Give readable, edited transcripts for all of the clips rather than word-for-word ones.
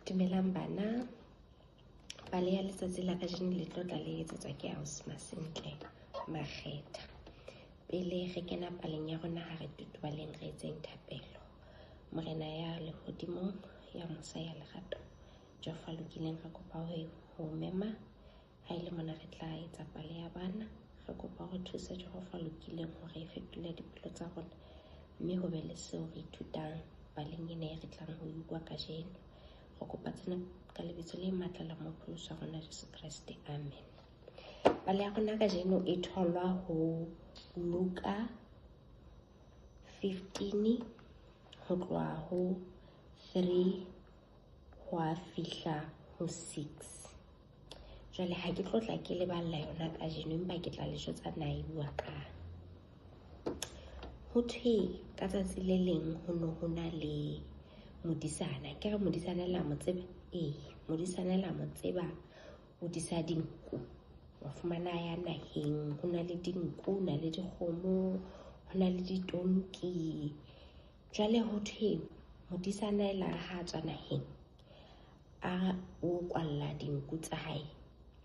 Dumelang bana. Pale ya letsatsi la kajeno le tlo tla le etsetswa ke Ausi Masentle Makgetha. Pele re kena paleng ya rona ha re tutubaleng re etseng thapelo. Morena ya lehodimong ya mosa ya lerato. Jehova lokileng re kopa ho mema ha ile mona re tla etsa pale ya bana. Re kopa ho thusa Jehova lokileng hore e fetole dipelo tsa rona mme ho be le seo re ithutang paleng ena e re tlang ho utlwa kajeno. Re kopa tsena ka lebitso le matla la mopholosi wa rona Jesu Kreste. Amen. Pale ya rona kajeno e tholwa ho Luka 15 ho tloha ho 3 ho a fihla ho 6. Jwale ha ke tlo tla ke le balla yona kajeno empa ke tla le jwetsa na e bua kang. Ho thwe ka tsatsi le leng ho no ho na le modisana. Ke re modisana la mo tseba? Ee, modisana la mo tseba, o disa dinku. Wa fumana ya naheng, ho na le dinku, ho na le dikgomo, ho na le ditonki. Jwale ho thwe modisana e la re ha tswa naheng a o kwalla dinku tsa hae.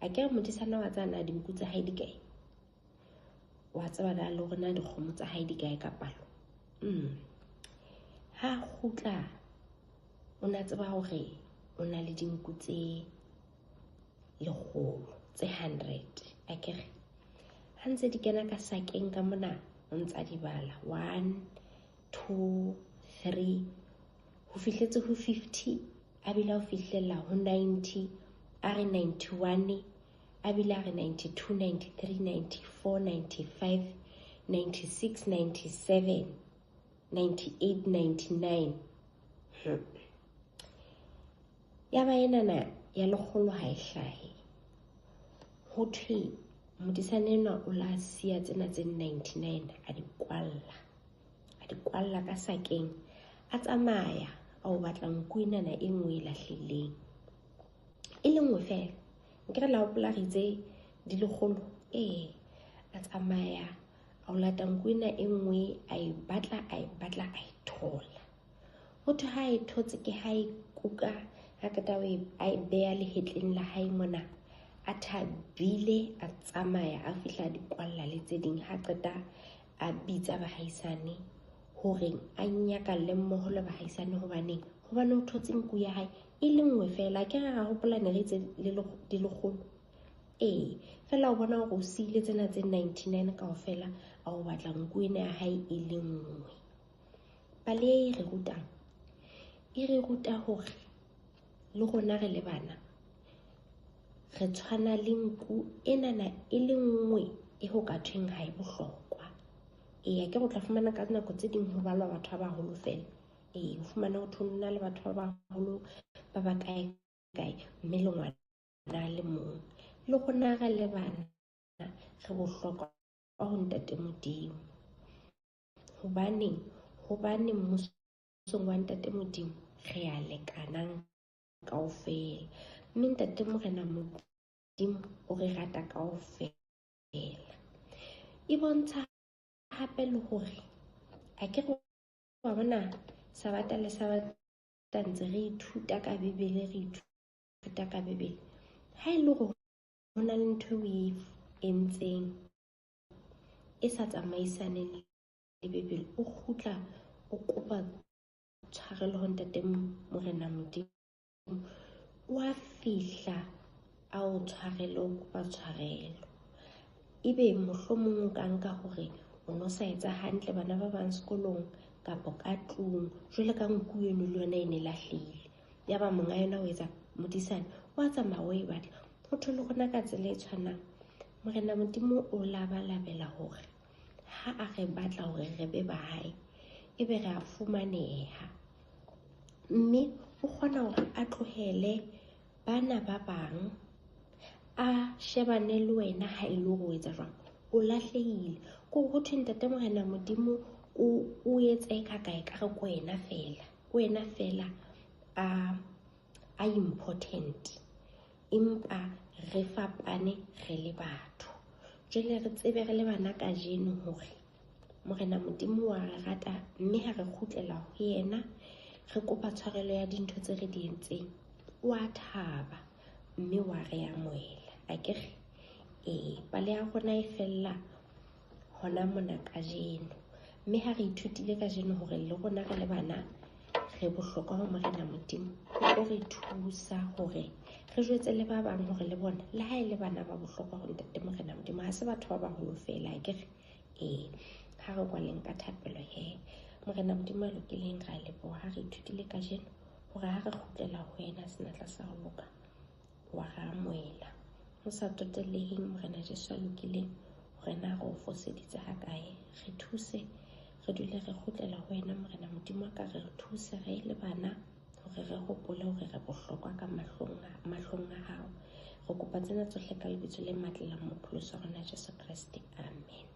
A ke re modisana wa tseba na dinku tsa hae di kae? Wa tseba na le hore na dikgomo tsa hae di kae ka palo? Ha kgutla o na tseba hore o na le dinku tse 100, tse 100. Akere ha ntse di kena ka sakeng ka mona o ntsa di bala 1 2 3 ho fihletse ho 50, a bile ho fihlella ho 90, a re 91, a bile a re 92, 93, 94, 95, 96, 97, 98, 99. Ya ba enana ya lekgolo ha e hlahe. Ho thwe modisana enwa o la siya tsena tse 99 a di kwalla. A di kwalla ka sakeng, a tsamaya a o batla nku enana e nngwe e lahlehileng. E le nngwe feela. Nkere la hopola re itse di lekgolo? Ee, a tsamaya a o lata nku ena e nngwe, a e batla, a e batla, a e thola. Ho thwe ha e thotse ke ha e kuka, ha qeta a e beha lehetleng la hae mona. A thabile, a tsamaya, a fihla a di kwalla le tse ding. Ha qeta a bitsa bahaisane hore a nyakalle mmoho le bahaisane. Hobaneng? Hobane o thotse nku ya hae e le nngwe feela. Akere ra hopola ne re itse di lekgolo? Ee, feela o bona hore o siile tsena tse 99 kaofela, a o batla nku ena ya hae e le nngwe. Pale e re rutang? E re ruta hore le rona re le bana re tshwana le nku enana e le nngwe e ho ka thweng ha e bohlokwa. Ee, akere o tla fumana ka nako tse ding ho balwa batho ba baholo feela. Ee, o fumana ho thwe ho na le batho ba baholo ba ba kae kae, mme le ngwana a le mong. Le rona re le bana re bohlokwa ho Ntate Modimo. Hobaneng? Hobane mmusong wa Ntate Modimo re a lekanang kaofela. Mme Ntate Morena Modimo o re rata kaofela. E bontsha hape le hore akere wa bona Sabata le Sabata ntse re ithuta ka Bibele, re ithuta ka Bibele. Ha e le hore ho na le ntho eo e entseng e sa tsamaisaneng le Bibele, o kgutla o kopa tshwarelo ho Ntate Morena Modimo. Wa fihla a o tshwarele, o kopa tshwarelo. Ebe mohlomong o ka nka hore o no sa etsa hantle bana ba bang sekolong kapa ka tlung, jwale ka nku eno le yona e ne lahlehile. Ya ba monga yona o etsa modisana, wa tsamaya o e batla. Ho thwe le rona ka tsela e tshwanang, Morena Modimo o labalabela hore ha a re batla hore re be ba hae, ebe re a fumaneha. Mme o kgona hore a tlohele bana ba bang a shebane le wena ha e le hore o etsa jwang, o lahlehile. Ke hore ho thwe Ntate Morena Modimo o etse ka kae ka re ke wena feela, ke wena feela a important, empa re fapane re le batho. Jwale re tsebe re le bana kajeno hore Morena Modimo wa re rata, mme ha re kgutlela ho yena re kopa tshwarelo ya dintho tse re di entseng, O a thaba mme wa re amohela. Akere? Ee, pale ya rona e fella hona mona kajeno. Mme ha re ithutile kajeno hore le rona re le bana re bohlokwa ho Morena Modimo, o re thusa hore re jwetse le ba bang hore le bona le ha e le bana ba bohlokwa ho Ntate Morena Modimo, ha se batho ba baholo feela, akere? Ee, ha re kwaleng ka thapelo he. Morena Modimo a lokileng, ra leboha ha re ithutile kajeno hore ha re kgutlela ho wena senatla sa ho loka, wa re amohela. Ho sa tsotelleheng Morena Jesu a lokileng hore na re o foseditse hakae, re thuse re dule re kgutlela ho wena Morena Modimo a ka, re re thuse re le bana hore re hopole hore re bohlokwa ka mahlong a hao. Re kopa tsena tsohle ka lebitso le matla la Mopholosi wa rona Jesu Kreste. Amen.